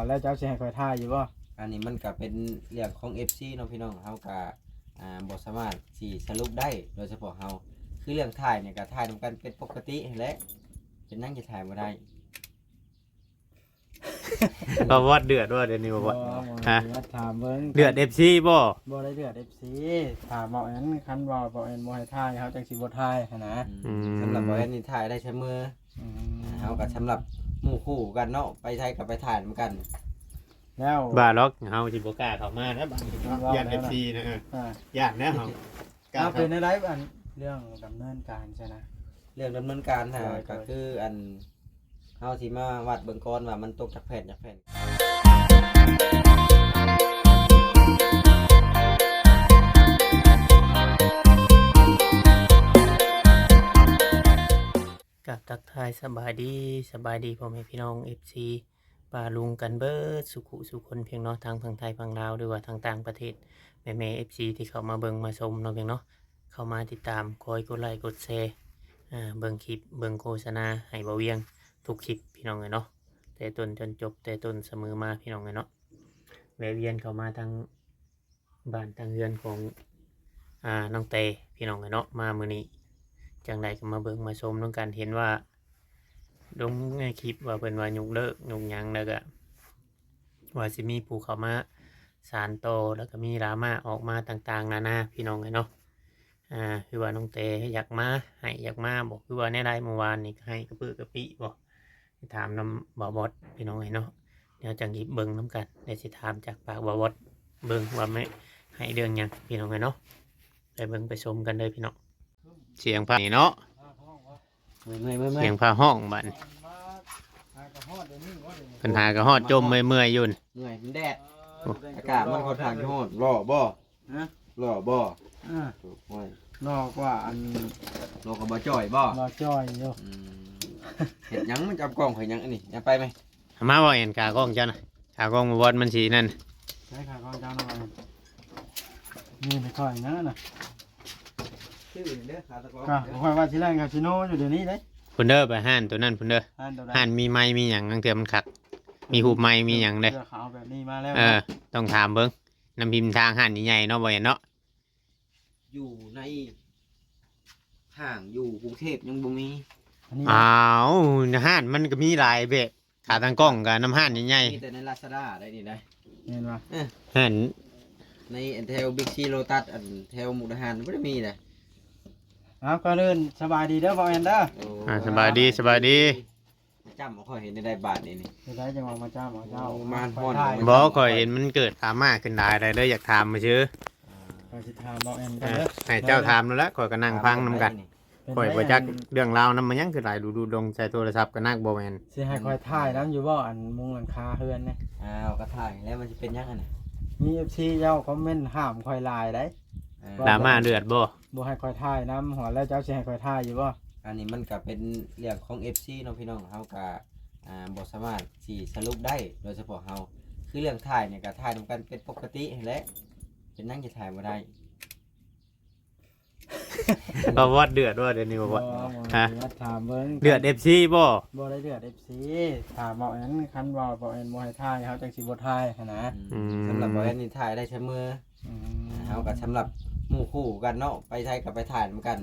ແລ້ວເຈົ້າຊິໃຫ້ຂ້ອຍຖ່າຍຢູ່ບໍ່? ອັນນີ້ມັນກໍເປັນເລື່ອງຂອງເອັຟຊີເນາະພີ່ນ້ອງ ເຮົາກໍ ອ່າ ບໍ່ສາມາດຊິສະຫຼຸບໄດ້ ໂດຍສະເພາະເຮົາ ຄືເລື່ອງຖ່າຍນີ້ກໍຖ່າຍນຳກັນເປັນປົກກະຕິຫັ້ນແຫຼະ ເປັນຫຍັງຈະຖ່າຍບໍ່ໄດ້? ບໍ່ວອດເດືອດບໍ່ດຽວນີ້ບໍ່ວອດ? ບໍ່ ບໍ່ ຮະ? ເດືອດ ຖາມເບິ່ງ ເດືອດເອັຟຊີບໍ່? ບໍ່ໄດ້ເດືອດເອັຟຊີ ຖາມເວົ້າອັນ ຄັນວ່າບໍ່ແມ່ນບໍ່ໃຫ້ຖ່າຍ ເຮົາຈັ່ງຊິບໍ່ຖ່າຍຫັ້ນນະ. ອືມ ສຳລັບບໍ່ແມ່ນນີ້ຖ່າຍໄດ້ສະເໝີ. ອືມ ເຮົາກໍສຳລັບໝູ່ຄູ່ກັນເນາະ ໄປໃສກໍໄປຖ່າຍນຳກັນ. ແລ້ວ ວ່າດອກ ເຮົາຊິບໍ່ກ້າເຂົ້າມາແລ້ວບາດນີ້ເນາະ ຢ້ານເອັຟຊີນະ ເອີ ຢ້ານແລ້ວເຮົາ. ເອົາ ເປັນແນວໃດອັນເລື່ອງດຳເນີນການຊະນະ? ເລື່ອງດຳເນີນການຫາ ໂດຍ ກໍຄືອັນ ເຮົາຊິມາວັດເບິ່ງກ່ອນວ່າມັນຕົກຈັກແຜ່ນ ຈັກແຜ່ນ. ກາບທັກທາຍສະບາຍດີ ສະບາຍດີພໍ່ແມ່ພີ່ນ້ອງເອັຟຊີ ປ້າລຸງກັນເບີດສູ່ຄູ່ສູ່ຄົນພຽງເນາະ ທັງຝັ່ງໄທຝັ່ງລາວ ຫຼືວ່າທາງຕ່າງປະເທດ ແມ່ໆເອັຟຊີທີ່ເຂົ້າມາເບິ່ງມາຊົມເນາະພຽງເນາະ ເຂົ້າມາຕິດຕາມ ຄອຍກົດໄລ້ກົດແຊ ເບິ່ງຄລິບ ເບິ່ງໂຄສະນາໃຫ້ບ່າວວຽງທຸກຄລິບພີ່ນ້ອງເອີຍເນາະ ແຕ່ຕົ້ນຈົນຈົບ ແຕ່ຕົ້ນສະເໝີມາພີ່ນ້ອງເອີຍເນາະ. ແວະວຽນເຂົ້າມາທາງ ບ້ານທາງເຮືອນຂອງ ອ່າ ນ້ອງແຕພີ່ນ້ອງເອີຍເນາະ ມາມື້ນີ້ ຈັ່ງໃດກໍມາເບິ່ງມາຊົມນຳກັນ ເຫັນວ່າລົງໃນຄລິບວ່າເພິ່ນວ່າຍົກເລີກຍົກຫຍັງ ແລ້ວກໍວ່າຊິມີຜູ້ເຂົ້າມາສານຕໍ່ ແລ້ວກໍມີດຣາມາອອກມາຕ່າງໆນານາພີ່ນ້ອງເອີຍເນາະ. ອ່າ ຄືວ່ານ້ອງແຕຢາກມາ ໃຫ້ຢາກມາບໍ ຄືວ່າແນວໃດ ມື້ວານນີ້ກໍໃຫ້ກະປຶກະປິບໍ ໄປຖາມນຳບ່າວບອດພີ່ນ້ອງເອີຍເນາະ ດຽວຈັ່ງຊິເບິ່ງນຳກັນ ດຽວຊິຖາມຈາກປາກບ່າວບອດເບິ່ງວ່າແມ່ນໃຫ້ເລື່ອງຫຍັງພີ່ນ້ອງເອີຍເນາະ. ໄປເບິ່ງໄປຊົມກັນເດີພີ່ນ້ອງ. ສຽງພານີ້ເນາະ ເມື່ອຍໆ ສຽງພາຮ້ອງບາດນີ້ ເພິ່ນຫາກະຮອດຈົ່ມເມື່ອຍໆຢູ່ ເມື່ອຍ ມັນແດດ ອາກາດມັນຄ່ອນຂ້າງຮ້ອນ ຫຼໍ່ບໍ່? ຮະ ຫຼໍ່ບໍ່? ເອີ ໂອ້ຍ ຫຼໍ່ກວ່າອັນ ຫຼໍ່ກວ່າບ່າວຈ້ອຍບໍ່? ບ່າວຈ້ອຍຢູ່. ອືມ ເຮັດຫຍັງມັນຈັບກ້ອງຂ້ອຍຫຍັງອັນນີ້ ເອົາໄປໄໝ? ເອົາມາບໍ່ແອນ ຂາກ້ອງເຈົ້ານະ ຂາກ້ອງບໍ່ວອດມັນຊິນັ້ນ ໃຊ້ຂາກ້ອງເຈົ້ານະ ນີ້ໄປຂ້ອຍຫຍັງນະ ຊື່ເດີ ຂາຕະກ້ອງ ກໍຂ້ອຍວ່າຊິແລ່ນຄາສິໂນຢູ່ດຽວນີ້ເດ້ ພຸ້ນເດີ ໄປຮ້ານໂຕນັ້ນພຸ້ນເດີ ຮ້ານໂຕໃດ? ຮ້ານມີໄມ້ມີຫຍັງ ລາງເທື່ອມັນຄັກ ມີຮູບໄມ້ມີຫຍັງເດ້ ເພື່ອເຂົາເອົາແບບນີ້ມາແລ້ວ ເອີ ເນາະ ຕ້ອງຖາມເບິ່ງ ນຳຮິມທາງຮ້ານໃຫຍ່ໆເນາະ ບໍ່ແອນເນາະ ຢູ່ໃນຫ້າງຢູ່ກຸງເທບຍັງບໍ່ມີ ອັນນີ້ ອ້າວ ຮ້ານມັນກໍມີຫຼາຍແບບ ຂາຕັ້ງກ້ອງກໍນຳຮ້ານໃຫຍ່ໆ ມີແຕ່ໃນລາຊາດ້າໄດ໋ນີ້ໄດ໋ ແມ່ນບໍ່? ເອີ ຮ້ານໃນແຖວບິກຊີໂລຕັສ ອັນແຖວມຸກດາຫານບໍ່ໄດ້ມີເດ້. ເອົາ ກ່ອນອື່ນສະບາຍດີເດີ ບ່າວແອນເດີ ໂອ້ ອ່າ ສະບາຍດີ ສະບາຍດີ. ມາຈ້ຳເອົາຂ້ອຍເຮັດແນວໃດບາດນີ້ນີ້ ເຮັດໃດຈັ່ງວ່າມາຈ້ຳເອົາເຈົ້າ ໂອ້ ມາຮ້ອນ ບໍ່ ຂ້ອຍເຫັນມັນເກີດດຣາມາຂຶ້ນຫຼາຍ ເລີຍຢາກຖາມຊື່ ອ່າ ຂ້ອຍຊິຖາມບ່າວແອນ ເອີ ເດີ ໃຫ້ເຈົ້າຖາມໂລດລະ ຂ້ອຍກໍນັ່ງຟັງນຳກັນ ຂ້ອຍບໍ່ຈັກເລື່ອງລາວນຳ ມັນຫຍັງຄືຫຼາຍດຸໆດົງໃສ່ໂທລະສັບກໍນັກບໍ່ແມ່ນ ຊິໃຫ້ຂ້ອຍຖ່າຍນຳຢູ່ບໍ່ ອັນມຸງຫຼັງຄາເຮືອນນີ້? ອ້າວ ກໍຖ່າຍແລ້ວ ມັນຊິເປັນຫຍັງຫັ້ນນະ? ມີເອັຟຊີເຈົ້າຄອມເມັນຫ້າມຂ້ອຍຫຼາຍໃດ໋ ເອີ ດຣາມາເດືອດບໍ່? ບໍ່ໃຫ້ຂ້ອຍຖ່າຍນຳ ຫົວແລ້ວເຈົ້າຊິໃຫ້ຂ້ອຍຖ່າຍຢູ່ບໍ່? ອັນນີ້ມັນກະເປັນເລື່ອງຂອງເອັຟຊີເນາະພີ່ນ້ອງ ເຮົາກະ ອ່າ ບໍ່ສາມາດຊິສະຫຼຸບໄດ້ ໂດຍສະເພາະເຮົາ ຄືເລື່ອງຖ່າຍນີ້ກະຖ່າຍນຳກັນເປັນປົກກະຕິຫັ້ນແຫຼະ ເປັນຫຍັງຈະຖ່າຍບໍ່ໄດ້? ບໍ່ວອດເດືອດບໍ່ດຽວນີ້ບໍ່ວອດ? ບໍ່ ບໍ່ ຮະ? ເດືອດ ຖາມເບິ່ງ ເດືອດເອັຟຊີບໍ່? ບໍ່ໄດ້ເດືອດເອັຟຊີ ຖາມເວົ້າອັນ ຄັນວ່າບໍ່ແມ່ນບໍ່ໃຫ້ຖ່າຍ ເຮົາຈັ່ງຊິບໍ່ຖ່າຍຫັ້ນນະ. ອືມ ສຳລັບບໍ່ແມ່ນນີ້ຖ່າຍໄດ້ສະເໝີ. ອືມ ເຮົາກໍສຳລັບໝູ່ຄູ່ກັນເນາະ ໄປໃສກໍໄປຖ່າຍນຳກັນ.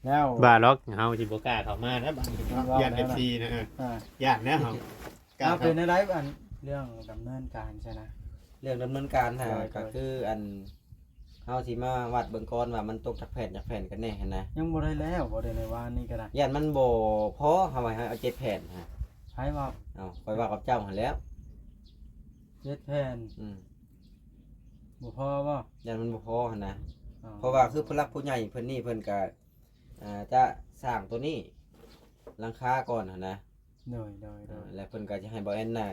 ແລ້ວ ວ່າດອກ ເຮົາຊິບໍ່ກ້າເຂົ້າມາແລ້ວບາດນີ້ເນາະ ຢ້ານເອັຟຊີນະ ເອີ ຢ້ານແລ້ວເຮົາ. ເອົາ ເປັນແນວໃດອັນເລື່ອງດຳເນີນການຊະນະ? ເລື່ອງດຳເນີນການຫາ ໂດຍ ກໍຄືອັນ ເຮົາຊິມາວັດເບິ່ງກ່ອນວ່າມັນຕົກຈັກແຜ່ນ ຈັກແຜ່ນກັນແນ່ຫັ້ນນະ. ຍັງບໍ່ໄດ້ແລ້ວບໍ່ ດຽວໃນວານນີ້ກໍໄດ້ ຢ້ານມັນບໍ່ພໍ ເຮົາວ່າໃຫ້ເອົາເຈັດແຜ່ນຫາ. ໃຜເວົ້າ? ເອົາ ຂ້ອຍເວົ້າກັບເຈົ້າຫັ້ນແຫຼ້ວ ເຈັດແຜ່ນ. ອືມ ບໍ່ພໍບໍ່? ຢ້ານມັນບໍ່ພໍຫັ້ນນະ. ອໍ ເພາະວ່າຄືຜູ້ຫຼັກຜູ້ໃຫຍ່ເພິ່ນນີ້ ເພິ່ນກໍ ອ່າ ຈະສ້າງໂຕນີ້ ຫຼັງຄາກ່ອນຫັ້ນນະ. ໂດຍ ໂດຍ ໂດຍ ອ່າ ແລ້ວເພິ່ນກໍຈະໃຫ້ບ່າວແອນນະ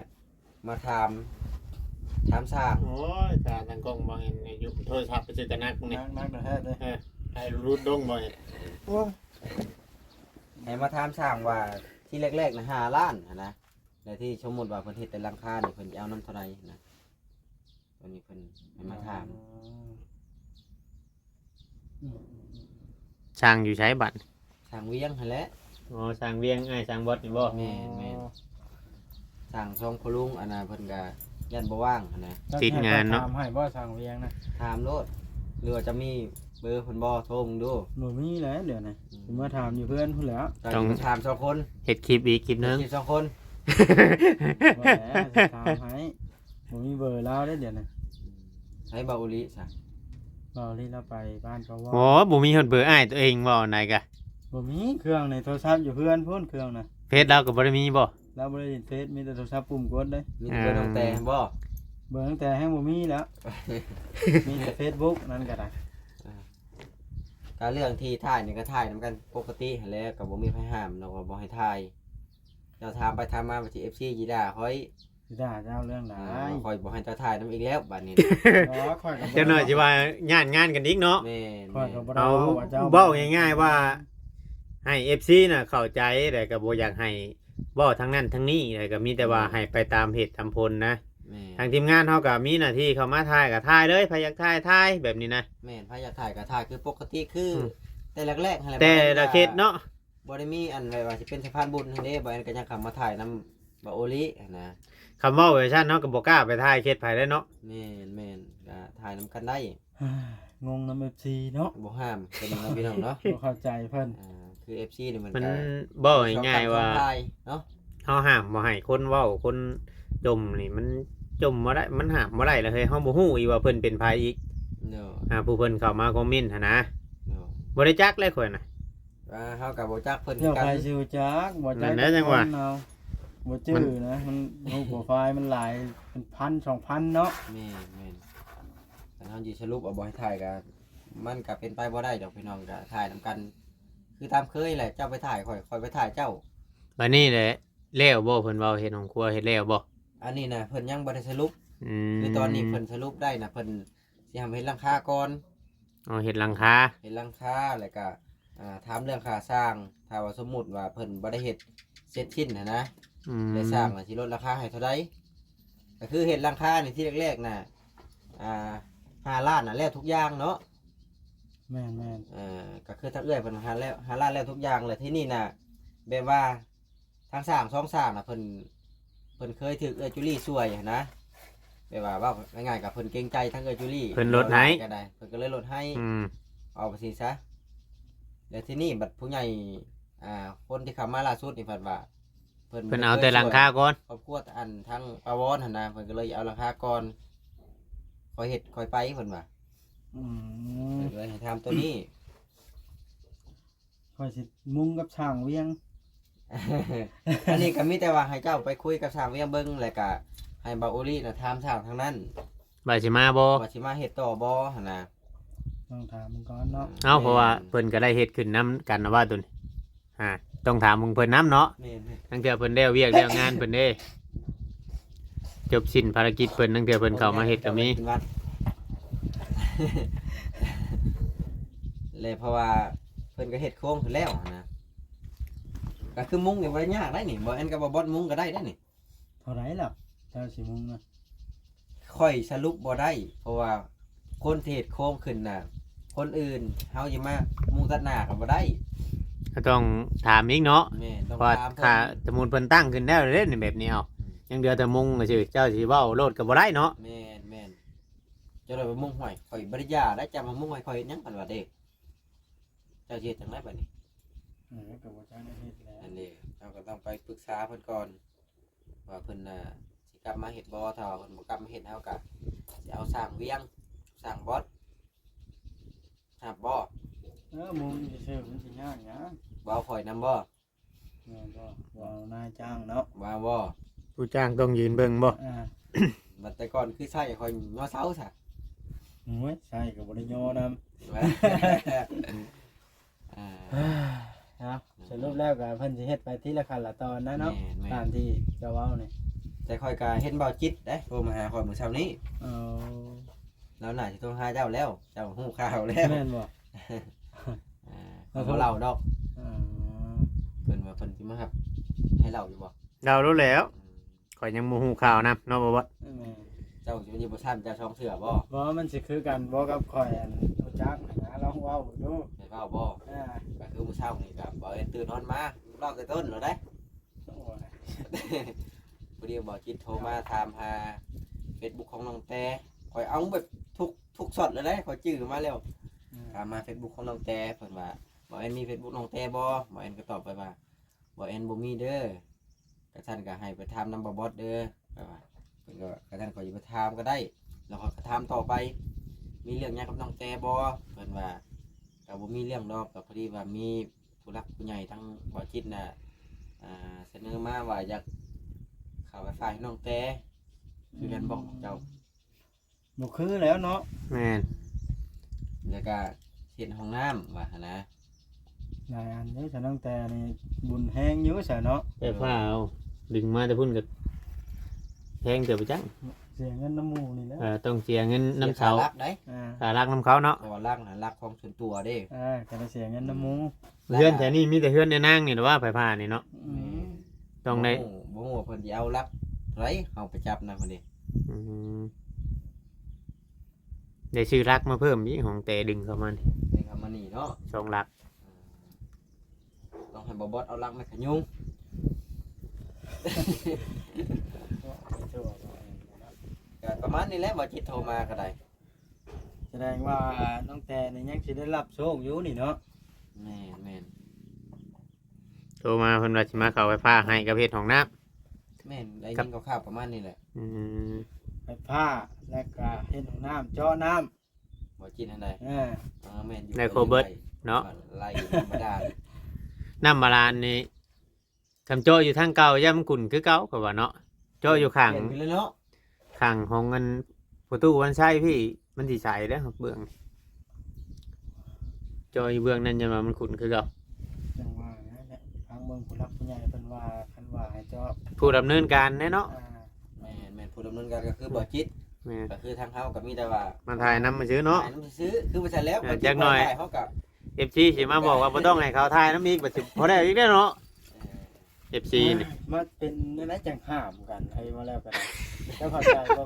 ມາຖາມ ຖາມຊ່າງ. ໂອ້ຍ ກາຕັ້ງກ້ອງບ່າວແອນຢູ່ໂທລະສັບໄປຊື້ກະໜັກນີ້ ໜັກໆແທ້ເດ້. ເອີ ໃຫ້ຫຼຸດລົງບ່າວແອນ ໂອ້ຍ ໃຫ້ມາຖາມຊ່າງວ່າ ທີ່ແລກໆນະ ຫ້າລ້ານຫັ້ນນະ ແລ້ວທີ່ສົມມຸດວ່າເພິ່ນເຮັດແຕ່ຫຼັງຄານີ້ ເພິ່ນຈະເອົານຳເທົ່າໃດນະ? ຕອນນີ້ເພິ່ນໃຫ້ມາຖາມ. ອໍ ອືມໆໆ ຊ່າງຢູ່ໃສບັດ? ຊ່າງວຽງຫັ້ນແຫຼະ. ອໍ ຊ່າງວຽງ ອ້າຍຊ່າງບອດນີ້ບໍ່? ແມ່ນໆ. ທາງຊ່ອງພໍ່ລຸງອັນນ່າ ເພິ່ນກະຢ້ານບໍ່ວ່າງຫັ້ນນະ ຕິດງານເນາະ ເຈົ້າຊິໃຫ້ຂ້ອຍຖາມໃຫ້ບໍ່ ຊ່າງວຽງນະ? ຖາມໂລດ ຫຼືວ່າຈະມີເບີເພິ່ນບໍ່? ໂທເບິ່ງດູ. ບໍ່ມີແຫຼະດຽວນີ້ ອືມ ຊິມາຖາມຢູ່ເຮືອນພຸ້ນແຫຼະ ຕ້ອງຖາມສອງຄົນ ເຮັດຄລິບອີກຄລິບໜຶ່ງ ເຮັດຄລິບສອງຄົນ ບໍ່ແຫຼະ ຊິຖາມໃຫ້ ບໍ່ມີເບີລາວເດ້ດຽວນີ້. ໃສບ່າວອຸລິຊະ? ບ່າວອຸລິລາວໄປບ້ານເຂົາບໍ່? ໂອ້ ບໍ່ມີຮອດເບີອ້າຍຕົວເອງບໍ່ ອັນໃດກະ ບໍ່ມີ ເຄື່ອງໃນໂທລະສັບຢູ່ເຮືອນພຸ້ນ ເຄື່ອງນະ. ເຟສລາວກໍບໍ່ໄດ້ມີບໍ່? ລາວບໍ່ໄດ້ຫຼິ້ນເຟສ ມີແຕ່ໂທລະສັບປຸ່ມກົດເດ້. ມີແຕ່ເບີນ້ອງແຕບໍ່? ເບີນ້ອງແຕແຮງບໍ່ມີແລ້ວ ມີແຕ່ເຟສບຸກນັ້ນກໍໄດ້. ກະເລື່ອງທີ່ຖ່າຍນີ້ກໍຖ່າຍນຳກັນປົກກະຕິຫັ້ນແຫຼະ ກໍບໍ່ມີໃຜຫ້າມດອກວ່າບໍ່ໃຫ້ຖ່າຍ. ເຈົ້າຖາມໄປຖາມມາວ່າຊິ ເອັຟຊີ ຊິດ່າຂ້ອຍ ຊິດ່າເຈົ້າເລື່ອງໃດ? ເອີ ຂ້ອຍບໍ່ໃຫ້ເຈົ້າຖ່າຍນຳອີກແລ້ວບາດນີ້. ບໍ່ ຂ້ອຍກໍບໍ່ ຈັກໜ້ອຍຊິວ່າຢ້ານງານກັນອີກເນາະ. ແມ່ນ ຂ້ອຍກໍບໍ່ໄດ້ ເອົາ ເວົ້າວ່າເຈົ້າ ເວົ້າງ່າຍໆວ່າ ໃຫ້ ເອັຟຊີ ນະເຂົ້າໃຈ ແລ້ວກໍບໍ່ຢາກໃຫ້ເວົ້າທາງນັ້ນທາງນີ້ ແລ້ວກໍມີແຕ່ວ່າ ແມ່ນ ໃຫ້ໄປຕາມເຫດຕາມຜົນນະ. ແມ່ນ ທາງທີມງານເຮົາກໍມີໜ້າທີ່ເຂົ້າມາຖ່າຍກໍຖ່າຍເລີຍ ໃຜຢາກຖ່າຍ ຖ່າຍແບບນີ້ນະ. ແມ່ນ ໃຜຢາກຖ່າຍກໍຖ່າຍຄືປົກກະຕິ ຄື ອືມ ແຕ່ແລກໆຫັ້ນແຫຼະ. ແຕ່ລະເຂດເນາະ ບໍ່ໄດ້ມີອັນແບບວ່າຊິເປັນສະພານບຸນຫັ້ນເດ້ ບໍ່ແມ່ນກໍຍັງເຂົ້າມາຖ່າຍນຳບ່າວໂອລິຫັ້ນນະ. ຄຳເວົ້າແບບຊັ້ນເຮົາກໍບໍ່ກ້າໄປຖ່າຍເຂດໃຜໄດ້ເນາະ. ແມ່ນໆ ກໍຖ່າຍນຳກັນໄດ້. ງົງນຳ ເອັຟຊີ ເນາະ ບໍ່ຫ້າມເພິ່ນເນາະ ພີ່ນ້ອງເນາະ ບໍ່ເຂົ້າໃຈເພິ່ນ. ອ່າ ຄື ເອັຟຊີ ນີ້ມັນ ມັນກໍ ເວົ້າງ່າຍໆວ່າ ສອງຝ່າຍເນາະ ເຮົາຫ້າມບໍ່ໃຫ້ຄົນເວົ້າຄົນຈົ່ມນີ້ ມັນຈົ່ມບໍ່ໄດ້ ມັນຫ້າມບໍ່ໄດ້ລະເຮີ້ຍ. ເຮົາບໍ່ຮູ້ອີກວ່າເພິ່ນເປັນໃຜອີກ. ໂດຍ ອ່າ ຜູ້ເພິ່ນເຂົ້າມາຄອມເມັນຫັ້ນນະ. ໂດຍ ບໍ່ໄດ້ຈັກເລີຍຂ້ອຍນະ ວ່າເຮົາກໍບໍ່ຈັກເພິ່ນຄືກັນ. ໃຜຊິຮູ້ຈັກ ບໍ່ຈັກ ນັ້ນແຫຼະ ຈັງວ່າ ເຮົາບໍ່ຈື່ນະ ມັນຮູບໂປຣໄຟລ໌ມັນຫຼາຍເປັນພັນສອງພັນເນາະ. ແມ່ນໆ ຄັນເຮົາຊິສະຫຼຸບວ່າບໍ່ໃຫ້ຖ່າຍກໍ ມັນກໍເປັນໄປບໍ່ໄດ້ດອກ ພີ່ນ້ອງ ກໍຖ່າຍນຳກັນຄືຕາມເຄີຍແຫຼະ. ເຈົ້າໄປຖ່າຍຂ້ອຍ ຂ້ອຍໄປຖ່າຍເຈົ້າ. ບາດນີ້ແຫຼະ ແລ້ວບໍ່ ເພິ່ນເວົ້າເຮັດໂຮງຄົວເຮັດແລ້ວບໍ່? ອັນນີ້ນະ ເພິ່ນຍັງບໍ່ໄດ້ສະຫຼຸບ. ອືມ ຄືຕອນນີ້ເພິ່ນສະຫຼຸບໄດ້ນະ ເພິ່ນຊິໃຫ້ເຮັດຫຼັງຄາກ່ອນ. ອໍ ເຮັດຫຼັງຄາ ເຮັດຫຼັງຄາ ແລ້ວກະ ອ່າ ຖາມເລື່ອງຄ່າສ້າງ ຖ້າວ່າສົມມຸດວ່າເພິ່ນບໍ່ໄດ້ເຮັດເສັດສິ້ນຫັ້ນນະ. ອືມ ແລ້ວຊ່າງນະຊິລົດລາຄາໃຫ້ເທົ່າໃດ? ກໍຄືເຮັດຫຼັງຄານີ້ທີແລກໆນະ ອ່າ ຫ້າລ້ານນະ ແລ້ວທຸກຢ່າງເນາະ. ແມ່ນໆ ເອີ ກໍຄືທາງເອື້ອຍເພິ່ນຫ້າລ້ານແລ້ວ ຫ້າລ້ານແລ້ວທຸກຢ່າງ. ແລ້ວທີນີ້ນະ ແບບວ່າ ທາງຊ່າງສອງຊ່າງນະ ເພິ່ນ ເພິ່ນເຄີຍຖືກເອື້ອຍຈູລີຊ່ວຍຫັ້ນນະ ແບບວ່າເວົ້າງ່າຍໆ ກໍເພິ່ນເກງໃຈທາງເອື້ອຍຈູລີ ເພິ່ນລົດໃຫ້ກໍໄດ້ ເພິ່ນກໍເລີຍລົດໃຫ້. ອືມ ເອົາໄປຊີ້ຊະ. ແລ້ວທີນີ້ບັດຜູ້ໃຫຍ່ ອ່າ ຄົນທີ່ເຂົ້າມາລ່າສຸດນີ້ເພິ່ນວ່າ ເພິ່ນ ເພິ່ນເອົາແຕ່ຫຼັງຄາກ່ອນ ຄອບຄົວອັນທາງປາວອນຫັ້ນນະ ເພິ່ນກໍເລີຍເອົາຫຼັງຄາກ່ອນ ຄ່ອຍເຮັດຄ່ອຍໄປເພິ່ນວ່າ. ອືມ ເພິ່ນກໍເລີຍໃຫ້ທຳໂຕນີ້. ຂ້ອຍຊິມຸງກັບຊ່າງວຽງ. ອັນນີ້ກໍມີແຕ່ວ່າໃຫ້ເຈົ້າໄປຄຸຍກັບຊ່າງວຽງເບິ່ງ ແລ້ວກໍໃຫ້ບ່າວໂອລິນະຖາມຊ່າງທາງນັ້ນ ວ່າຊິມາບໍ່ ວ່າຊິມາເຮັດຕໍ່ບໍ່ຫັ້ນນະ. ຕ້ອງຖາມເບິ່ງກ່ອນເນາະ. ເອົ້າ ແມ່ນ ເພາະວ່າເພິ່ນກໍໄດ້ເຮັດຂຶ້ນນຳກັນນະວ່າໂຕນີ້ ອ່າ ຕ້ອງຖາມເບິ່ງເພິ່ນນຳເນາະ. ແມ່ນໆ ລາງເທື່ອເພິ່ນແລ້ວວຽກແລ້ວງານເພິ່ນເດ້ ຈົບສິ້ນພາລະກິດເພິ່ນ ລາງເທື່ອເພິ່ນເຂົ້າມາເຮັດກໍມີ. ແລະ ເພາະວ່າເພິ່ນກໍເຮັດໂຄງຂຶ້ນແລ້ວຫັ້ນນະ ກໍຄືມຸງນີ້ບໍ່ໄດ້ຍາກໄດ໋ນີ້ ບໍ່ແມ່ນກໍບໍ່ບອດມຸງກໍໄດ້ໄດ໋ນີ້. ເທົ່າໃດລະເຈົ້າຊິມຸງນະ? ຂ້ອຍສະຫຼຸບບໍ່ໄດ້ ເພາະວ່າຄົນທີ່ເຮັດໂຄງຂຶ້ນນະ ຄົນອື່ນ ເຮົາຊິມາມຸງຕັດໜ້າກໍບໍ່ໄດ້. ກໍຕ້ອງຖາມອີກເນາະ. ແມ່ນ ຕ້ອງຖາມເພິ່ນ ເພາະວ່າຖ້າສົມມຸດເພິ່ນຕັ້ງຂຶ້ນແລ້ວເດ້ນີ້ ແບບນີ້ເອົາ ອືມ ຍັງເຫຼືອແຕ່ມຸງຊື່ ເຈົ້າຊິເວົ້າໂລດກໍບໍ່ໄດ້ເນາະ. ແມ່ນໆ ເຈົ້າໄດ້ໄປມຸງ ຫ້ວຍ ຂ້ອຍບໍ່ໄດ້ຢາກໄດ້ ເຈົ້າມາມຸງໃຫ້ຂ້ອຍເຮັດຫຍັງ ເພິ່ນວ່າເດ້. ເຈົ້າຊິເຮັດຈັ່ງໃດບາດນີ້? ເອີ ກໍບໍ່ຈັກແນວເຮັດແຫຼະ. ອັນນີ້ເຮົາກໍຕ້ອງໄປປຶກສາເພິ່ນກ່ອນ ວ່າເພິ່ນນະຊິກັບມາເຮັດບໍ່. ຖ້າວ່າເພິ່ນບໍ່ກັບມາເຮັດ ເຮົາກໍຊິເອົາຊ່າງວຽງ ຊ່າງບອດ ຮັບບໍ່? ເອີ ມຸງຊື່ໆ ມັນຊິຍາກຫຍັງ? ບໍ່ເອົາຂ້ອຍນຳບໍ່? ແມ່ນບໍ່? ບໍ່ເອົານາຍຈ້າງເນາະ. ບໍ່ເອົາບໍ່? ຜູ້ຈ້າງຕ້ອງຢືນເບິ່ງບໍ່? ອ່າ ບັດແຕ່ກ່ອນຄືໃຊ້ຂ້ອຍຍໍເສົາຊະ. ໂອ້ຍ ໃຊ້ກໍບໍ່ໄດ້ຍໍນຳ. ອ່າ ເນາະ ສະຫຼຸບແລ້ວກໍເພິ່ນຊິເຮັດໄປທີລະຂັ້ນລະຕອນນະເນາະ. ແມ່ນໆ ຕາມທີ່ເຈົ້າເວົ້ານີ້ ແຕ່ຂ້ອຍກໍເຫັນບ່າວຈິດເດ້ ໂທມາຫາຂ້ອຍມື້ເຊົ້ານີ້. ເອີ ລາວໜ້າຊິໂທຫາເຈົ້າແລ້ວ ເຈົ້າຮູ້ຂ່າວແລ້ວ. ແມ່ນບໍ່? ອ່າ ເຂົາບໍ່ເລົ່າດອກ. ເອີ ເພິ່ນວ່າເພິ່ນຊິມາຮັບໃຫ້ເລົ່າຢູ່ບໍ່? ເລົ່າໂລດແລ້ວ. ອືມ ຂ້ອຍຍັງບໍ່ຮູ້ຂ່າວນຳເນາະ ບໍ່ບອດ. ແມ່ນ ເຈົ້າຊິຢູ່ບໍ່ຊັ້ນ ເຈົ້າຊ່ອງເຊື່ອບໍ່? ບໍ່ ມັນຊິຄືກັນບໍ່ກັບຂ້ອຍ ອັນຮູ້ຈັກຫັ້ນນະ ລອງເວົ້າເບິ່ງດູ. ແມ່ນເວົ້າບໍ່? ອ່າ ກໍຄືມື້ເຊົ້ານີ້ກໍບໍ່ເຫັນຕື່ນນອນມາ ເລົ່າແຕ່ຕົ້ນໂລດເດ້. ໂອ້ຍ ພໍດີບ່າວຈິດໂທມາຖາມຫາເຟສບຸກຂອງນ້ອງແຕ ຂ້ອຍເອົາແບບທຸກ ທຸກຊັອດເລີຍເດ້ ຂ້ອຍຈື່ມາແລ້ວ. ອືມ ຖາມຫາເຟສບຸກຂອງນ້ອງແຕ ເພິ່ນວ່າ ບ່າວແອນມີເຟສບຸກນ້ອງແຕບໍ່? ບ່າວແອນກໍຕອບໄປວ່າ ບໍ່ແມ່ນ ບໍ່ມີເດີ ກະຊັ້ນກະໃຫ້ໄປຖາມນຳບ່າວບອດເດີ ເພິ່ນວ່າ. ເພິ່ນກໍ ກະຊັ້ນຂ້ອຍຊິໄປຖາມກໍໄດ້ ແລ້ວຂ້ອຍກໍຖາມຕໍ່ໄປ ມີເລື່ອງຫຍັງກັບນ້ອງແຕບໍ່? ເພິ່ນວ່າ ກະບໍ່ມີເລື່ອງດອກ ກະພໍດີວ່າມີຜູ້ຫຼັກຜູ້ໃຫຍ່ທາງບ່າວຈິດນະ ອ່າ ສະເໜີມາວ່າຢາກເຂົ້າໄຟຟ້າໃຫ້ນ້ອງແຕ ຄືແມ່ນບໍ່ຂອງເຈົ້າ? ບໍ່ຄືແລ້ວເນາະ. ແມ່ນ ແລ້ວກະເຮັດຫ້ອງນ້ຳວ່າຫັ້ນນະ. ຫຼາຍອັນເດ້ ສະນ້ອງແຕນີ້ບຸນແຮງຢູ່ຊະເນາະ. ໄຟຟ້າເອົາ ດຶງມາແຕ່ພຸ້ນກໍແພງເຕີບໄປຈັກ ເສຍເງິນນຳໝູ່ນີ້ແຫຼະ. ເອີ ຕ້ອງເສຍເງິນນຳເສົາ ເສຍຄ່າຫຼັກໄດ໋ ອ່າ ຄ່າຫຼັກນຳເຂົາເນາະ ເພາະວ່າຫຼັກຫັ້ນຫຼັກຂອງສ່ວນຕົວເດ້. ເອີ ກໍໄດ້ເສຍເງິນນຳໝູ່. ອືມ ເຮືອນແຖວນີ້ມີແຕ່ເຮືອນແນນາງນີ້ແຫຼະວ່າ ໄຟຟ້ານີ້ເນາະ. ອືມ ຕ້ອງໄດ້ ບໍ່ຮູ້ ບໍ່ຮູ້ວ່າເພິ່ນຊິເອົາຫຼັກເທົ່າໃດ ເຮົາໄປຈັບນຳເພິ່ນເດ້. ອືມ ໄດ້ຊື້ຫຼັກມາເພີ່ມອີກ ຂອງແຕ່ດຶງເຂົ້າມານີ້ ດຶງເຂົ້າມານີ້ເນາະ ສອງຫຼັກ. ຕ້ອງໃຫ້ບ່າວບອດເອົາຫຼັກໄມ້ຂະຍຸງ ກໍປະມານນີ້ແຫຼະ ບ່າວຈິດໂທມາກໍໄດ້. ສະແດງວ່ານ້ອງແຕນີ້ຍັງຊິໄດ້ຮັບໂຊກຢູ່ນີ້ເນາະ. ແມ່ນໆ ໂທມາເພິ່ນວ່າຊິມາເຂົ້າໄຟຟ້າໃຫ້ກັບເຮັດຫ້ອງນ້ຳ. ແມ່ນ ໄດ້ຍິນຂ່າວໆປະມານນີ້ແຫຼະ. ອືມ ໄຟຟ້າ ແລ້ວກະເຮັດຫ້ອງນ້ຳ ເຈາະນ້ຳ ບໍ່ຈິດຫັ້ນໃດ. ເອີ ເອີ ແມ່ນຢູ່ ໄດ້ຄົບເບິດເນາະ ໄລ່ທຳມະດາ. ນ້ຳບາດານນີ້ ຄັນເຈາະຢູ່ທາງເກົ່າ ຢ້ານມັນຂຸ້ນຄືເກົ່າ ຂ້ອຍວ່າເນາະ. ເຈາະຢູ່ຂ້າງ ປ່ຽນໄປເລີຍເນາະ ຂ້າງຂອງອັນ ປະຕູວັນໄຊພີ້ ມັນຊິໃສເດ້ ເບື້ອງ ເຈາະຢູ່ເບື້ອງນັ້ນ ຢ້ານວ່າມັນຂຸ້ນຄືເກົ່າ. ຈັ່ງວ່ານັ້ນແຫຼະ ທາງເບິ່ງຜູ້ຫຼັກຜູ້ໃຫຍ່ເພິ່ນວ່າ ຄັນວ່າໃຫ້ເຈາະ ຜູ້ດຳເນີນການແດ່ເນາະ. ອ່າ ແມ່ນໆ ຜູ້ດຳເນີນການກໍຄືບ່າວຈິດ. ແມ່ນ ກໍຄືທາງເຮົາກໍມີແຕ່ວ່າມາຖ່າຍນຳຊື່ເນາະ ຖ່າຍນຳຊື່ ຄືວ່າຊັ້ນແລ້ວ. ເອີ ຈັກໜ້ອຍເອັຟຊີຊິມາບອກວ່າບໍ່ຕ້ອງໃຫ້ເຂົາຖ່າຍນຳອີກ ບັດຊິບໍ່ໄດ້ອີກແລ້ວເນາະ. ເອີ ເອັຟຊີນີ້ ມາເປັນແນວໃດຈັ່ງຫ້າມກັນ ໃຫ້ມາແລ້ວກັນ ເຈົ້າເຂົ້າໃຈບໍ່?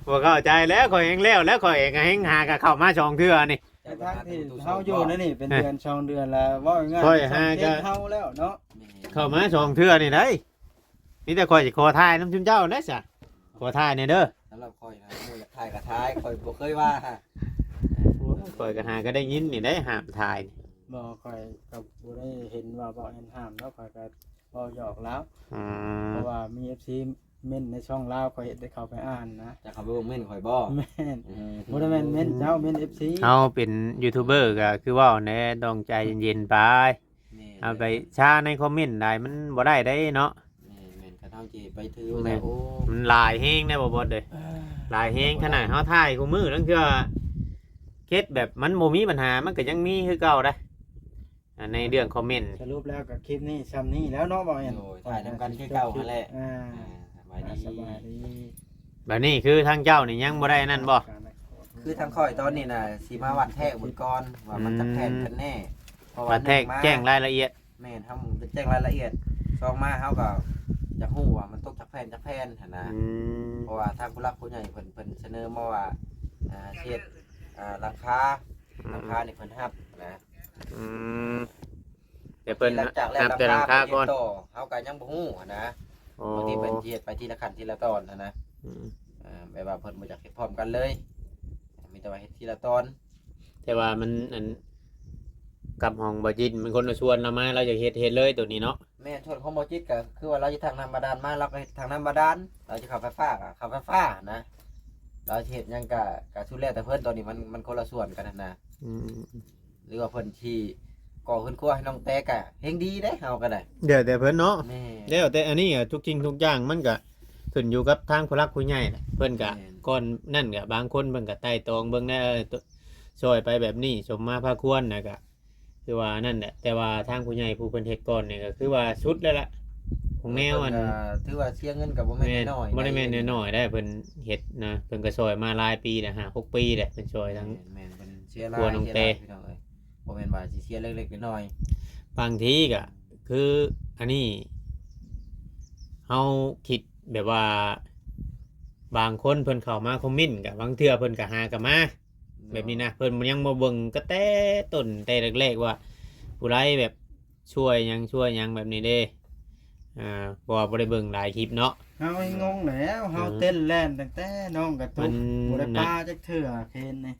ບໍ່ເຂົ້າໃຈແລ້ວ ຂ້ອຍແຮງແລ້ວ ແລ້ວຂ້ອຍເອງກໍແຮງຫາກໍເຂົ້າມາສອງເທື່ອນີ້. ແຕ່ທາງທີ່ເຮົາຢູ່ໃນນີ້ເປັນເດືອນສອງເດືອນແລ້ວ ເວົ້າງ່າຍໆ ຂ້ອຍຫາກໍເຮົາແລ້ວເນາະ. ເຂົ້າມາສອງເທື່ອນີ້ໄດ໋ ມີແຕ່ຂ້ອຍຊິຂໍຖ່າຍນຳຊຸມເຈົ້າແດ່ຊະ ຂໍຖ່າຍແດ່ເດີ. ສຳລັບຂ້ອຍນະ ໝູ່ຢາກຖ່າຍກໍຖ່າຍ ຂ້ອຍບໍ່ເຄີຍວ່າ. ໂອ້ຍ ຂ້ອຍກໍຫາກໍໄດ້ຍິນນີ້ໄດ໋ ຫ້າມຖ່າຍ. ບໍ່ ຂ້ອຍກໍບໍ່ໄດ້ເຫັນວ່າບໍ່ເຫັນຫ້າມເນາະ ຂ້ອຍກໍເວົ້າຫຍອກລາວ. ອືມ ເພາະວ່າມີເອັຟຊີເມັ້ນໃນຊ່ອງລາວ ຂ້ອຍເຮັດໄດ້ເຂົ້າໄປອ່ານນະ. ຈະເຂົ້າໄປເບິ່ງເມັ້ນຂ້ອຍບໍ່? ແມ່ນ ອືມ ບໍ່ໄດ້ແມ່ນເມັ້ນເຈົ້າ ເມັ້ນເອັຟຊີ. ເຮົາເປັນຢູທູບເບີກໍຄືເວົ້າແດ່ ຕ້ອງໃຈເຢັນໆໄປ. ແມ່ນ ເອົາໄປຊ້າໃນຄອມເມັນໄດ້ ມັນບໍ່ໄດ້ເດ້ເນາະ. ແມ່ນໆ ຄັນເຮົາຊິໄປຖືວ່າ ໂອ້ ມັນຫຼາຍແຮງເດ້ ບໍ່ບອດເດ້. ເອີ ຫຼາຍແຮງ ຂະໜາດເຮົາຖ່າຍຄູ່ມື້ ລາງເທື່ອເຮັດແບບມັນບໍ່ມີບັນຫາ ມັນກໍຍັງມີຄືເກົ່າເດ້ ໃນເລື່ອງຄອມເມັນ. ສະຫຼຸບແລ້ວກໍຄລິບນີ້ຊ່ຳນີ້ແລ້ວເນາະ ບໍ່ແມ່ນ? ໂດຍ ຖ່າຍນຳກັນຄືເກົ່າຫັ້ນແຫຼະ. ອ່າ ອ່າ ສະບາຍດີ ອ່າ ສະບາຍດີ. ບັດນີ້ຄືທາງເຈົ້ານີ້ຍັງບໍ່ໄດ້ນັ້ນບໍ່? ຄືທາງຂ້ອຍຕອນນີ້ນະ ຊິມາວັດແທກເບິ່ງກ່ອນວ່າມັນ ອືມ ຈັກແຜ່ນກັນແນ່ ເພາະວ່າວັດແທກ ໜຶ່ງມາ ແຈ້ງລາຍລະອຽດ. ແມ່ນ ເຮົາຢາກແຈ້ງລາຍລະອຽດ. ສອງມາ ເຮົາກໍຢາກຮູ້ວ່າມັນຕົກຈັກແຜ່ນ ຈັກແຜ່ນຫັ້ນນະ. ອືມ ເພາະວ່າທາງຜູ້ຫຼັກຜູ້ໃຫຍ່ເພິ່ນ ເພິ່ນສະເໜີມາວ່າ ອ່າ ເຮັດ ອ່າ ຫຼັງຄາ ອືມ ຫຼັງຄານີ້ເພິ່ນຮັບນະ. ອືມ ແຕ່ເພິ່ນ ຫຼັງຈາກແລ້ວ ຮັບແຕ່ຫຼັງຄາກ່ອນ ເຮົາກໍຍັງບໍ່ຮູ້ຫັ້ນນະ. ອໍ ບາງທີເພິ່ນຊິເຮັດໄປທີລະຂັ້ນທີລະຕອນຫັ້ນນະ. ອືມ ເອີ ແບບວ່າເພິ່ນບໍ່ຢາກເຮັດພ້ອມກັນເລີຍ ມີແຕ່ວ່າເຮັດທີລະຕອນ. ແຕ່ວ່າມັນ ອັນ ກັບຂອງບ່າວຈິດ ມັນຄົນລະສ່ວນລາວມາ ລາວຢາກເຮັດ ເຮັດເລີຍໂຕນີ້ເນາະ. ແມ່ນ ສ່ວນຂອງບ່າວຈິດກໍຄືວ່າລາວຈະຖັງນ້ຳບາດານມາ ລາວກໍເຮັດຖັງນ້ຳບາດານ, ລາວຈະເຂົ້າໄຟຟ້າກໍເຂົ້າໄຟຟ້ານະ, ລາວຊິເຮັດຫຍັງກໍ ກໍສຸດແລ້ວແຕ່ເພິ່ນ. ຕອນນີ້ມັນ ມັນຄົນລະສ່ວນກັນຫັ້ນນະ. ອືມ ຫຼືວ່າເພິ່ນຊິກໍ່ເຮືອນຄົວໃຫ້ນ້ອງແຕກໍແຮ່ງດີເດ້ ເຮົາກໍໄດ້ ແລ້ວແຕ່ເພິ່ນເນາະ. ແມ່ນ ແລ້ວແຕ່ ອັນນີ້ກໍທຸກສິ່ງທຸກຢ່າງມັນກໍຂຶ້ນຢູ່ກັບທາງຜູ້ຫຼັກຜູ້ໃຫຍ່ແຫຼະ. ເພິ່ນກໍ ແມ່ນ ກ່ອນນັ້ນກໍບາງຄົນເພິ່ນກໍໄຕ່ຕອງເບິ່ງແດ່ ເອີ ຊ່ອຍໄປແບບນີ້ ສົມມາພາຄວນນະ ກໍຄືວ່ານັ້ນແຫຼະ. ແຕ່ວ່າທາງຜູ້ໃຫຍ່ຜູ້ເພິ່ນເຮັດກ່ອນນີ້ກໍຄືວ່າສຸດແລ້ວລະ ຂອງແນວ ເພິ່ນ ອັນ ກໍຖືວ່າເສຍເງິນກໍບໍ່ແມ່ນ ແມ່ນ ນ້ອຍໆ ບໍ່ໄດ້ແມ່ນນ້ອຍໆໄດ໋ ເພິ່ນເຮັດນະ. ເພິ່ນກໍຊ່ອຍມາຫຼາຍປີແລ້ວ ຫ້າຫົກປີແລ້ວ ເພິ່ນຊ່ອຍທັງ ແມ່ນໆ ເພິ່ນເສຍຫຼາຍ ຄົວນ້ອງແຕ ເສຍຫຼາຍ ພີ່ນ້ອງເອີຍ. ບໍ່ແມ່ນວ່າຊິເສຍເລັກໆນ້ອຍໆ. ບາງທີກໍຄືອັນນີ້ ເຮົາຄິດແບບວ່າ ບາງຄົນເພິ່ນເຂົ້າມາຄອມເມັນ ກໍບາງເທື່ອເພິ່ນກໍຫາກໍມາ ແບບນີ້ນະ. ເພິ່ນຍັງບໍ່ເບິ່ງກໍແຕ່ຕົ້ນແຕ່ແລກໆ ວ່າຜູ້ໃດແບບຊ່ວຍຫຍັງ ຊ່ວຍຫຍັງແບບນີ້ເດ້. ອ່າ ເພາະວ່າບໍ່ໄດ້ເບິ່ງຫຼາຍຄລິບເນາະ. ເຮົາຍັງງົງແລ້ວ ເຮົາເຕັ້ນແລ່ນຕັ້ງແຕ່ນ້ອງກະຕຸກ ມັນ ບໍ່ໄດ້ປາຈັກເທື່ອເຄນນີ້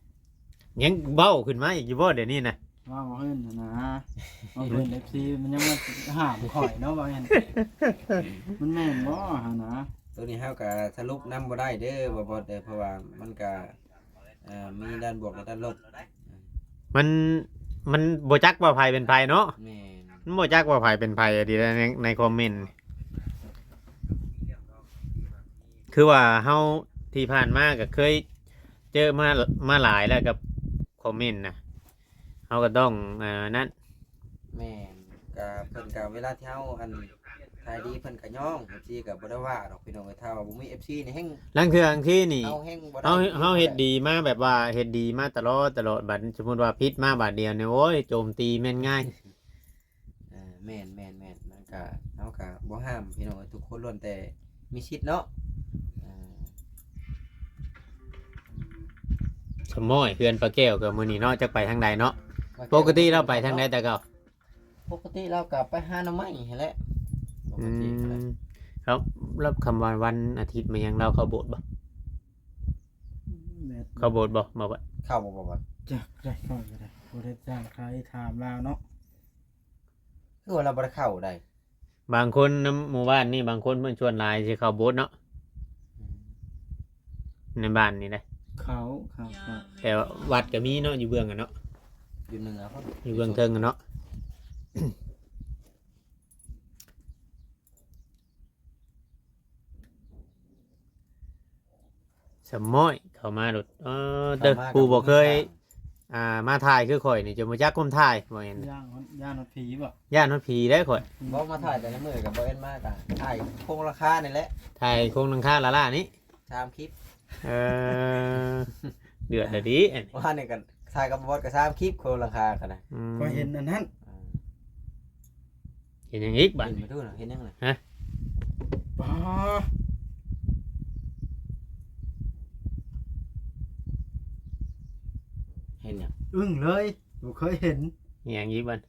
ຍັງເວົ້າຂຶ້ນມາອີກຢູ່ບໍ່ດຽວນີ້ນະ? ເວົ້າຂຶ້ນຫັ້ນນະ ເວົ້າເພິ່ນ ເອັຟຊີ ມັນຍັງມາຫ້າມຂ້ອຍເນາະ ວ່າແມ່ນ ມັນແມ່ນບໍ່ຫັ້ນນະ? ໂຕນີ້ເຮົາກະສະຫຼຸບນຳບໍ່ໄດ້ເດີ ບໍ່ ບໍ່ ເດີ ເພາະວ່າມັນກະ ເອີ ມີດ້ານບວກ ແລະ ດ້ານລົບ ມັນ ມັນບໍ່ຈັກວ່າໃຜເປັນໃຜເນາະ ແມ່ນ ມັນບໍ່ຈັກວ່າໃຜເປັນໃຜ ອັນນີ້ໃນ ໃນຄອມເມັນ ຄືວ່າເຮົາທີ່ຜ່ານມາກໍເຄີຍເຈີມາ ມາຫຼາຍແລ້ວກັບຄອມເມັນນະ ເຮົາກໍຕ້ອງ ອ່າ ນັ້ນ ແມ່ນ ກະເພິ່ນກະເວລາທີ່ເຮົາ ອັນ ຂາຍດີເພິ່ນກະຍ້ອງ ເອັຟຊີ ກະບໍ່ໄດ້ວ່າດອກພີ່ນ້ອງເອີຍ ຖ້າວ່າບໍ່ມີ ເອັຟຊີ ນີ້ແຮ່ງ ລາງເທື່ອ ລາງທີນີ້ ເຮົາແຮ່ງບໍ່ໄດ້ ເຮົາ ເຮົາເຮັດດີມາແບບວ່າເຮັດດີມາຕະຫຼອດ ຕະຫຼອດ ບັດສົມມຸດວ່າຜິດມາບາດດຽວນີ້ ໂອ້ຍ ໂຈມຕີແມ່ນງ່າຍ ເອີ ແມ່ນໆໆ ມັນກະ ເຮົາກະບໍ່ຫ້າມພີ່ນ້ອງເອີຍ ທຸກຄົນລ້ວນແຕ່ມີສິດເນາະ ເອີ ສະໝ້ອຍ ເຮືອນປ້າແກ້ວກໍມື້ນີ້ເນາະ ຈັກໄປທາງໃດເນາະ ປ້າແກ້ວ ປົກກະຕິລາວໄປທາງໃດແຕ່ເກົ່າ? ປົກກະຕິລາວກໍໄປຫາໜໍ່ໄມ້ຫັ້ນແຫຼະ ປົກກະຕິກໍໄດ້ ອືມ ແລ້ວ ແລ້ວຄຳວ່າວັນອາທິດມາຫຍັງລາວເຂົ້າໂບດບໍ່? ແມ່ນ ເຂົ້າໂບດບໍ່ ບໍ່ ບໍ່ ເຂົ້າບໍ່ ບໍ່ ບໍ່ ຈັກໄດ້ ຂ້ອຍກໍໄດ້ ບໍ່ໄດ້ຕັ້ງໃຈຖາມລາວເນາະ ຄືວ່າລາວບໍ່ໄດ້ເຂົ້າໃດ ບາງຄົນນຳໝູ່ບ້ານນີ້ ບາງຄົນເພິ່ນສ່ວນຫຼາຍຊິເຂົ້າໂບດເນາະ ອືມ ໃນບ້ານນີ້ເດ້ ເຂົ້າ ເຂົ້າ ເຂົ້າ ແຕ່ວ່າວັດກໍມີເນາະ ຢູ່ເບື້ອງຫັ້ນເນາະ ຢູ່ເໜືອພຸ້ນ ຢູ່ເບື້ອງເທິງຫັ້ນເນາະ ສະໝ້ອຍເຂົ້າມາໂລດ ເອີ ເດີ ຜູ້ບໍ່ເຄີຍ ອ່າ ມາຖ່າຍຄືຂ້ອຍນີ້ ຈະບໍ່ຈັກຄວາມຖ່າຍ ບໍ່ເຫັນ ຢ້ານ ຢ້ານຮອດຜີບໍ່? ຢ້ານຮອດຜີເດ້ຂ້ອຍ ບໍ່ ມາຖ່າຍແຕ່ລະມື້ກໍບໍ່ເຫັນ ມາກໍຖ່າຍໂຄງຫຼັງຄານີ້ແຫຼະ ຖ່າຍໂຄງຫຼັງຄາລ້າໆນີ້ ສາມຄລິບ ເອີ ເດືອດລະດີ ອັນນີ້ ວ່ານີ້ກໍຖ່າຍກັບບໍ່ບອດກໍສາມຄລິບ ໂຄງຫຼັງຄາກໍໄດ້ ອືມ ຂ້ອຍເຫັນອັນນັ້ນ ອ່າ ເຫັນຫຍັງອີກບາດນີ້? ເຫັນຫຍັງນະ? ຮະ? ປາ ເຫັນຫຍັງ? ອຶ້ງເລີຍ ບໍ່ເຄີຍເຫັນ ມີຫຍັງອີກບາດ?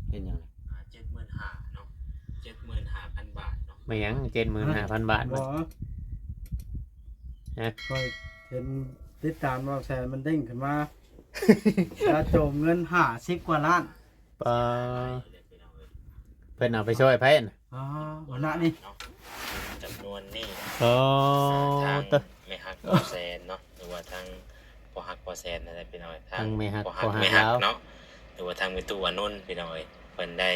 ເຫັນຫຍັງ? ອ່າ ເຈັດໝື່ນຫ້າເນາະ ເຈັດໝື່ນຫ້າພັນບາດເນາະ ແມ່ນຫຍັງ ເຈັດໝື່ນຫ້າພັນບາດ? ບໍ່ ຮະ? ຂ້ອຍເຫັນຕິດຕາມບ່າວແສນ ມັນເດ້ງຂຶ້ນມາ ລາວໂຈມເງິນຫ້າສິບກວ່າລ້ານ ປາ ເພິ່ນເອົາໄປຊ່ອຍໃຜຫັ້ນ? ອໍ ວັນນະນີ້ ເນາະ ຈຳນວນນີ້ ອໍ ທາງແມ່ຮັກບ່າວແສນເນາະ ຫຼືວ່າທາງພໍ່ຮັກບ່າວແສນນັ້ນແຫຼະພີ່ນ້ອງເອີຍ ທາງ ທາງແມ່ຮັກ ພໍ່ຮັກ ພໍ່ຮັກ ແມ່ຮັກລາວເນາະ ຫຼືວ່າທາງແມ່ຕູ້ອານົນພີ່ນ້ອງເອີຍ ເພິ່ນໄດ້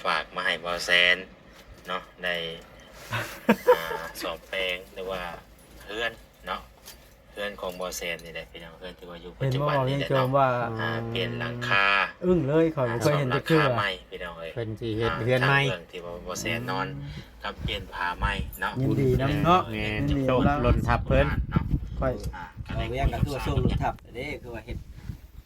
ຝາກມາໃຫ້ບ່າວແສນເນາະ ໄດ້ ອ່າ ສ້ອມແປງ ຫຼືວ່າເຮືອນເນາະ ເຮືອນຂອງບ່າວແສນນີ້ແຫຼະພີ່ນ້ອງ ເຮືອນທີ່ວ່າຢູ່ປັດຈຸບັນນີ້ແຫຼະເນາະ ເຫັນບໍ່ ບ່າວແສນໂຈມວ່າ ອ່າ ປ່ຽນຫຼັງຄາ ອຶ້ງເລີຍ ຂ້ອຍບໍ່ເຄີຍເຫັນຈັກເທື່ອ ຫຼັງຄາໃໝ່ພີ່ນ້ອງເອີຍ ເພິ່ນຊິເຮັດເຮືອນໃໝ່ ອ່າ ທາງເບື້ອງທີ່ວ່າບ່າວແສນນອນ ກັບປ່ຽນຜ້າໃໝ່ເນາະ ຍິນດີນຳເນາະ ແມ່ນ ຍິນດີນຳລາວ ລົນທັບເພິ່ນ ຂ້ອຍ ອ່າ ບ່າວວຽງກໍຄືວ່າສົ່ງລົນທັບເດ້ ຄືວ່າເຮັດ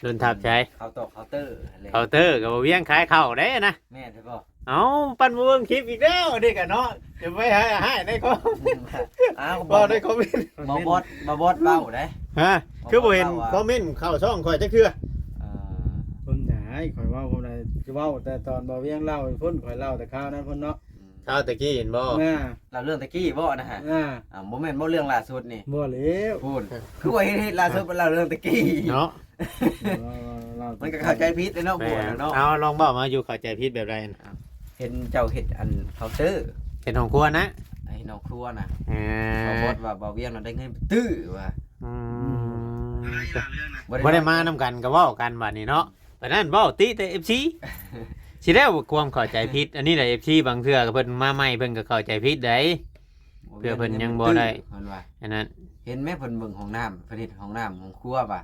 ລົນທັບໃສ? ເຄົາຕອກເຄົາເຕີຫັ້ນແຫຼະ ເຄົາເຕີກໍບ່າວວຽງຂາຍເຂົ້າເດ້ນະ ແມ່ນແທ້ບໍ່? ເອົ້າ ປັ່ນບໍ່ເບິ່ງຄລິບອີກແລ້ວ ອັນນີ້ກໍເນາະ ຈະໄປໃຫ້ຮ້າຍໃນຄອມ ອ້າວ ເວົ້າໃນຄອມເມັນ ບ່າວບອດ ບ່າວບອດເວົ້າໄດ໋ ຮະ? ຄືບໍ່ເຫັນຄອມເມັນເຂົ້າຊ່ອງຂ້ອຍຈັກເທື່ອ ເອີ ເບິ່ງໄດ້ ຂ້ອຍເວົ້າບໍ່ໄດ້ ຄືເວົ້າແຕ່ຕອນບ່າວວຽງເລົ່າພຸ້ນ ຂ້ອຍເລົ່າແຕ່ຂ່າວນັ້ນພຸ້ນເນາະ ອືມ ຂ່າວແຕ່ກີ້ເຫັນບໍ່? ອ່າ ເລົ່າເລື່ອງແຕ່ກີ້ບໍ່ນະຮະ? ອ່າ ອ່າ ບໍ່ແມ່ນບໍ່ເລື່ອງລ່າສຸດນີ້? ບໍ່ແລ້ວ ພຸ້ນ ຄືວ່າເຮັດ ເຮັດລ່າສຸດ ເລົ່າເລື່ອງແຕ່ກີ້ເນາະ ມັນກໍເຂົ້າໃຈຜິດເນາະ ແມ່ນ ເນາະ ເອົາ ລອງເວົ້າມາຢູ່ ເຂົ້າໃຈຜິດແບບໃດ? ອ່າ ເຫັນເຈົ້າເຮັດອັນເຄົາເຕີ ເຮັດຫ້ອງຄົວນະ ເຮັດຫ້ອງຄົວນະ ເອີ ບ່າວບອດວ່າບ່າວວຽງນະໄດ້ເງິນຕື້ວ່າ ອືມ ບໍ່ໄດ້ມານຳກັນກໍເວົ້າກັນບາດນີ້ເນາະ ປານນັ້ນເວົ້າຕິແຕ່ເອັຟຊີ ຊິແລ້ວຄວາມເຂົ້າໃຈຜິດ ອັນນີ້ແຫຼະເອັຟຊີ ບາງເທື່ອເພິ່ນມາໃໝ່ເພິ່ນກໍເຂົ້າໃຈຜິດໃດ ເພື່ອເພິ່ນຍັງບໍ່ໄດ້ ເພິ່ນວ່າ ອັນນັ້ນ ເຫັນແມ້ເພິ່ນເບິ່ງຫ້ອງນ້ຳ ເພິ່ນເຮັດຫ້ອງນ້ຳຫ້ອງຄົວວ່າ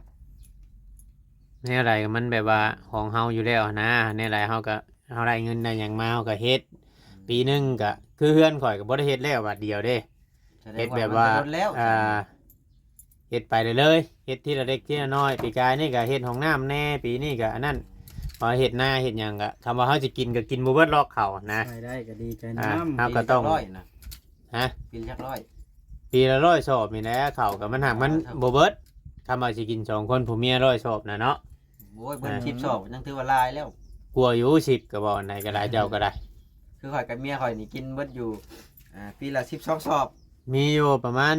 ແນວໃດມັນແບບວ່າຂອງເຮົາຢູ່ແລ້ວນະ ແນວໃດເຮົາກໍ ເຮົາໄດ້ເງິນໄດ້ຫຍັງມາເຮົາກໍເຮັດ ອືມ ປີໜຶ່ງກໍ ຄືເຮືອນຂ້ອຍກໍບໍ່ໄດ້ເຮັດແລ້ວບາດດຽວເດ້ ສະແດງວ່າ ເຮັດແບບວ່າ ມັນກໍດົນແລ້ວ ອ່າ ເຮັດໄປເລື້ອຍໆ ເຮັດທີລະເລັກທີລະນ້ອຍ ປີກາຍນີ້ກໍເຮັດຫ້ອງນ້ຳແດ່ ປີນີ້ກໍອັນນັ້ນ ພໍເຮັດນາເຮັດຫຍັງກໍ ຄຳວ່າເຮົາຊິກິນກໍກິນບໍ່ເບິດລອກເຂົ້ານະ ໃຊ້ໄດ້ກໍດີໃຈນຳ ອ່າ ເຮົາກໍຕ້ອງ ປີຈັກຮ້ອຍນະ ຮະ? ປີຈັກຮ້ອຍ? ປີລະຮ້ອຍສອບນີ້ແຫຼະ ເຂົ້າກໍມັນຫາກມັນ ອ່າ ບໍ່ເບິດ ຄຳວ່າຊິກິນສອງຄົນຜົວເມຍຮ້ອຍສອບນະເນາະ ໂອ້ຍ ເບິດ ອ່າ ສິບສອບຍັງຖືວ່າຫຼາຍແລ້ວ ກວ່າຢູ່ສິບກໍບໍ່ ອັນໃດກໍໄດ້ ເຈົ້າກໍໄດ້ ຄືຂ້ອຍກັບເມຍຂ້ອຍນີ້ກິນເບິດຢູ່ ອ່າ ປີລະສິບສອງສອບ ມີຢູ່ປະມານ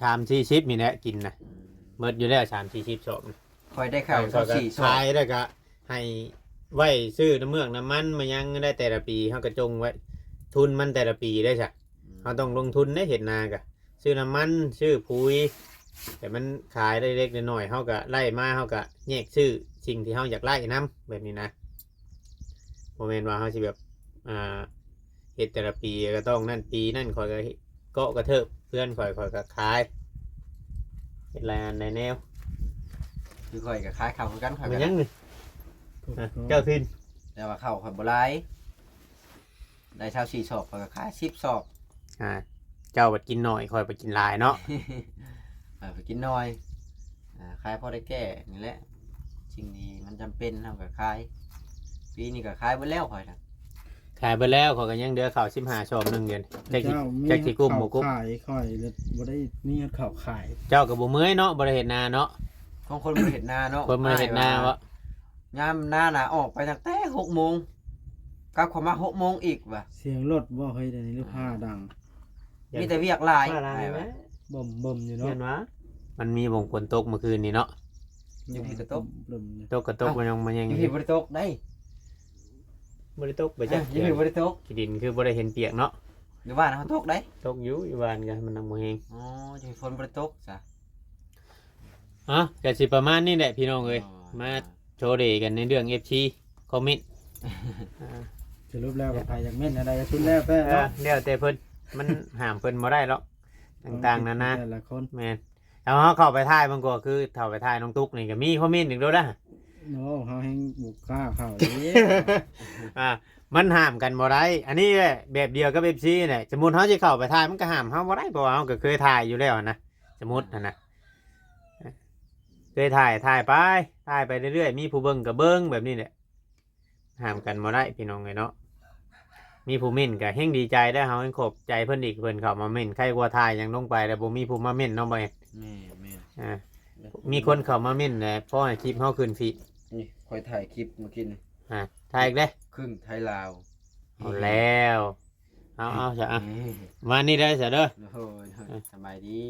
ສາມສີ່ສິບນີ້ແຫຼະກິນນະ ອືມ ເບິດຢູ່ແລ້ວສາມສີ່ສິບສອບ ຂ້ອຍໄດ້ເຂົ້າຊາວສີ່ສອບ ຂາຍແລ້ວກະໃຫ້ໄວ້ຊື້ນ້ຳເມືອກນ້ຳມັນມາຫຍັງໄດ້ແຕ່ລະປີ ເຮົາກະຈົ່ງໄວ້ ທຶນມັນແຕ່ລະປີໄດ້ຊະ ອືມ ເຮົາຕ້ອງລົງທຶນເດ້ເຮັດນາກະ ຊື້ນ້ຳມັນ ຊື້ປຸຍ ແຕ່ມັນຂາຍໄດ້ເລັກໄດ້ໜ້ອຍ ເຮົາກະໄລ່ມາ ເຮົາກະແຍກຊື້ສິ່ງທີ່ເຮົາຢາກໄດ້ນຳ ແບບນີ້ນະ ບໍ່ແມ່ນວ່າເຮົາຊິແບບ ອ່າ ເຮັດແຕ່ລະປີກະຕ້ອງນັ້ນ ປີນັ້ນຂ້ອຍກະເກາະກະເທີບເຮືອນຂ້ອຍ ຂ້ອຍກະຂາຍ ເຮັດຫຼາຍອັນຫຼາຍແນວ ຄືຂ້ອຍກະຂາຍເຂົ້າຄືກັນ ຂ້ອຍກະ ແມ່ນຫຍັງນີ້ ອ່ະ ເຈົ້າຖິ່ນ ແຕ່ວ່າເຂົ້າຂ້ອຍບໍ່ຫຼາຍ ໄດ້ຊາວສີ່ສອບ ຂ້ອຍກໍຂາຍສິບສອບ ອ່າ ເຈົ້າບັດກິນໜ້ອຍ ຂ້ອຍບັດກິນຫຼາຍເນາະ ຂ້ອຍໄປກິນໜ້ອຍ ອ່າ ຂາຍພໍໄດ້ແກ້ນີ້ແຫຼະ ສິ່ງທີ່ມັນຈຳເປັນເຮົາກໍຂາຍ ປີນີ້ກໍຂາຍເບິດແລ້ວຂ້ອຍນະ ຂາຍເບິດແລ້ວ ຂ້ອຍກໍຍັງເຫຼືອເຂົ້າສິບຫ້າສອບໜຶ່ງຢູ່ ຈັກຊິ ເຈົ້າມີ ຈັກຊິກຸ້ມບໍ່ກຸ້ມ ເຂົ້າຂາຍ ຂ້ອຍບໍ່ໄດ້ມີເຂົ້າຂາຍ ເຈົ້າກໍບໍ່ເມື່ອຍເນາະ ບໍ່ໄດ້ເຮັດນາເນາະ ຂອງຄົນບໍ່ໄດ້ເຮັດນາເນາະ ຄົນບໍ່ໄດ້ເຮັດນາເນາະ ຍາມໜ້ານະອອກໄປຕັ້ງແຕ່ຫົກໂມງ ກັບເຂົ້າມາຫົກໂມງອີກວ່າ ສຽງລົດບໍ່ເຮີ້ຍ ດຽວນີ້ ຫຼື ອ່າ ຟ້າດັງ ມີແຕ່ວຽກຫຼາຍ ຟ້າດັງ ອ້າຍວ່າ ແຫຼະ ບົ່ມໆຢູ່ເນາະ ແມ່ນຫວາ ມັນມີບ່ອນຝົນຕົກມື້ຄືນນີ້ເນາະ ຢູ່ພີ້ກໍຕົກ ຈົ່ມໆຢູ່ ຕົກກໍຕົກ ເອົ້າ ມາຍັງ ມາຍັງ ຢູ່ພີ້ບໍ່ໄດ້ຕົກໄດ໋ ບໍ່ໄດ້ຕົກ ບໍ່ຈັກ ເອີ ຢູ່ພີ້ບໍ່ໄດ້ຕົກ ຂີ້ດິນຄືບໍ່ໄດ້ເຫັນປຽກເນາະ ຢູ່ບ້ານເຮົາຕົກໄດ໋ ຕົກຢູ່ ຢູ່ບ້ານກໍມັນຍັງບໍ່ແຮງ ອໍ ຢູ່ພີ້ຝົນບໍ່ໄດ້ຕົກຊະ ເອົ້າ ກໍຊິປະມານນີ້ແຫຼະພີ່ນ້ອງເອີຍ ອໍ ມາໂຊເດກັນໃນເລື່ອງເອັຟຊີຄອມເມັນ ອ່າ ສະຫຼຸບແລ້ວກໍໃຜຢາກເມັນອັນໃດກໍສຸດແລ້ວແຕ່ເນາະ ເອີ ແລ້ວແຕ່ເພິ່ນ ມັນຫ້າມເພິ່ນບໍ່ໄດ້ດອກ ຕ່າງໆນານາ ແຕ່ລະຄົນ ແມ່ນ ເອົາ ເຮົາເຂົ້າໄປຖ່າຍມັນກໍຄືເຂົ້າໄປຖ່າຍນ້ອງຕຸກນີ້ກໍມີຄອມເມັນອີກໂລດນະ ໂອ້ ເຮົາແຮ່ງບໍ່ກ້າເຂົ້າເດ້ ອ່າ ມັນຫ້າມກັນບໍ່ໄດ້ ອັນນີ້ແຫຼະ ແບບດຽວກັບເອັຟຊີແຫຼະ ສົມມຸດເຮົາຊິເຂົ້າໄປຖ່າຍ ມັນກໍຫ້າມເຮົາບໍ່ໄດ້ ເພາະວ່າເຮົາກໍເຄີຍຖ່າຍຢູ່ແລ້ວນະ ສົມມຸດຫັ້ນນະ ເຄີຍຖ່າຍ ຖ່າຍໄປ ຖ່າຍໄປເລື້ອຍໆ ມີຜູ້ເບິ່ງກໍເບິ່ງ ແບບນີ້ແຫຼະ ຫ້າມກັນບໍ່ໄດ້ພີ່ນ້ອງເອີຍເນາະ ມີຜູ້ເມັ້ນກໍແຮ່ງດີໃຈແລ້ວ ເຮົາແຮ່ງຂອບໃຈເພິ່ນອີກ ເພິ່ນເຂົ້າມາເມັ້ນ ໄຄກວ່າຖ່າຍຫຍັງລົງໄປແລ້ວບໍ່ມີຜູ້ມາເມັ້ນເນາະ ບໍ່ແມ່ນ ແມ່ນໆ ອ່າ ມີຄົນເຂົ້າມາເມັ້ນແຫຼະ ພໍໃຫ້ຄລິບເຮົາຂຶ້ນຟີດ ນີ້ຂ້ອຍຖ່າຍຄລິບມື້ກີ້ນີ້ ອ່າ ຖ່າຍອີກເດ້ ຄຶ່ງໄທລາວ ເອົາແລ້ວ ເອົາ ເອົາຊະ ອ່ະ ປະມານນີ້ໄດ້ຊະເດີ ໂດຍ ອ່ະ ສະບາຍດີ.